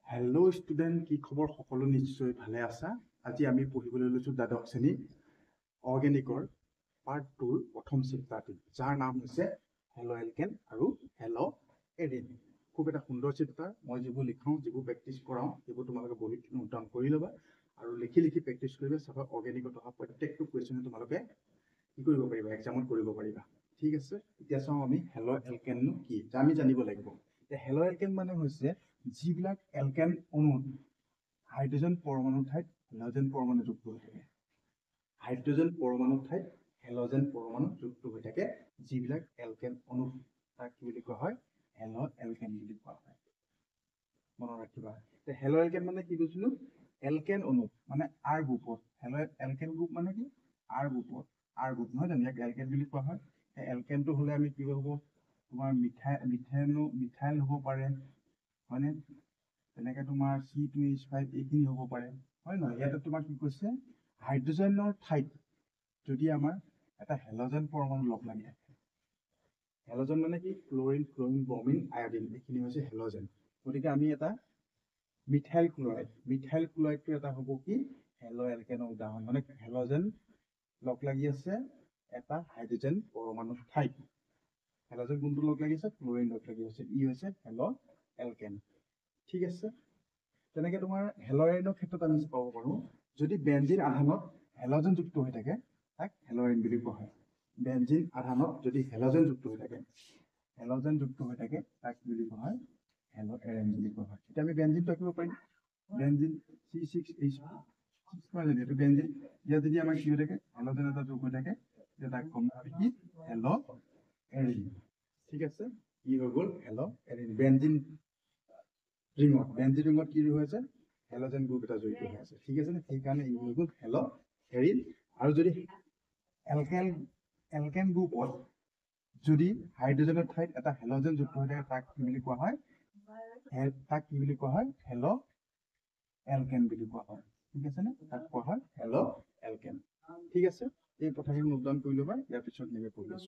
Hello' student, কি খবৰ? সকলো নিশ্চয় ভালে আছা। আজি আমি পঢ়িবলৈ লৈছোঁ দ্বাদশ শ্ৰেণী অৰ্গেনিকৰ পাৰ্ট 2ৰ প্ৰথম চেপ্টাৰটি, যাৰ নাম হৈছে হেল' এলকেন আৰু হেল' এৰিন। খুব এটা সুন্দৰ চেপ্টাৰ। মই যিবোৰ লিখাওঁ, যিবোৰ প্ৰেক্টিছ কৰাওঁ, সেইবোৰ তোমালোকে বহীত নোট ডাউন কৰি ল'বা আৰু লিখি লিখি প্ৰেক্টিছ কৰিবা। চাবা, অৰ্গেনিকত অহা প্ৰত্যেকটো কুৱেশ্যনে তোমালোকে কি কৰিব পাৰিবা? এক্সামত কৰিব পাৰিবা। ঠিক আছে, এতিয়া চাওঁ আমি হেল' এলকেননো কি আমি জানিব লাগিব। এতিয়া হেল' এলকেন মানে হৈছে যিবিলাক এলকেন অণুত হাইড্ৰজেন পৰমাণুৰ ঠাইত হেল'জেন পৰমাণু যুক্ত হৈ থাকে, হাইড্ৰজেন পৰমাণুৰ ঠাইত হেল'জেন পৰমাণু যুক্ত হৈ থাকে যিবিলাক এলকেন অণু, তাক কি বুলি কোৱা হয়? হেল' এলকেন বুলি কোৱা হয়। মনত ৰাখিবা। এতিয়া হেল' এলকেন মানে কি কৈছিলো? এলকেন অণু মানে আৰ গ্ৰুপত, হেল' এলকেন গ্ৰুপ মানে কি? আৰ গ্ৰুপত, আৰ গ্ৰুপ নহয় জানো? ইয়াক এলকেন বুলি কোৱা হয়। এলকেনটো হ'লে আমি কি হ'ব? তোমাৰ মিথেনো মিথাইল হ'ব পাৰে, হয়নে? তেনেকে তোমাৰ C2H5 এইখিনি হ'ব পাৰে, হয় নহয়? ইয়াতে তোমাৰ কি কৈছে? হাইড্ৰজেনৰ ঠাইত যদি আমাৰ এটা হেল'জেন পৰমাণু লগ লাগি থাকে। হেল'জেন মানে কি? ক্লৰিন, ফ্লৰিন, ব্ৰমিন, আয়ডিন, এইখিনি হৈছে হেল'জেন। গতিকে আমি এটা মিথাইল ক্লৰাইড, মিথাইল ক্লৰাইডটো এটা হ'ব কি? হেল' এলকেনৰ উদাহৰণ। মানে হেল'জেন লগ লাগি আছে এটা হাইড্ৰজেন পৰমাণুৰ ঠাইত। হেল'জেন কোনটো লগ লাগি আছে? ক্লৰিন লগ লাগি আছে। ই হৈছে হেল' এলকেন। ঠিক আছে, তেনেকে তোমাৰ হেল'এৰিনৰ ক্ষেত্ৰত আমি পাব পাৰোঁ, যদি বেঞ্জিন আধানত হেল'জেন যুক্ত হৈ থাকে তাক হেল'এৰিন বুলি কোৱা হয়। বেঞ্জিন আধানত যদি হেল'জেন যুক্ত হৈ থাকে, হেল'জেন যুক্ত হৈ থাকে, তাক কি বুলি কোৱা হয়? হেল'এৰেন বুলি কোৱা হয়। এতিয়া আমি বেঞ্জিনটো আঁকিব পাৰিম। বেঞ্জিন C6H6 নহয় জানো? এইটো বেঞ্জিন। ইয়াত যদি আমাৰ কি হৈ থাকে? হেল'জেন এটা যোগ হৈ থাকে, তেতিয়া তাক ক'ম আমি কি? হেল' এৰিন। ঠিক আছে, কি হৈ গ'ল? হেল' এৰিন। বেঞ্জিন ৰিঙত, বেঞ্জিন ৰিঙত কি হৈ আছে? হেল'জেন গ্ৰুপ এটা জড়িত হৈ আছে। ঠিক আছে নে? সেইকাৰণে ই হৈ গ'ল হেল' এৰিন। আৰু যদি এলকেন গ্ৰুপত যদি হাইড্ৰজেনৰ ঠাইত এটা হেল'জেন যুক্ত হৈ থাকে, তাক কি বুলি কোৱা হয়? তাক কি বুলি কোৱা হয়? হেল' এলকেন বুলি কোৱা হয়। ঠিক আছে নে? তাক কোৱা হয় হেল' এলকেন। ঠিক আছে, এই কথাখিনি নোট ডাউন কৰি ল'বা। ইয়াৰ পিছত এনেকৈ পঢ়ি আছো।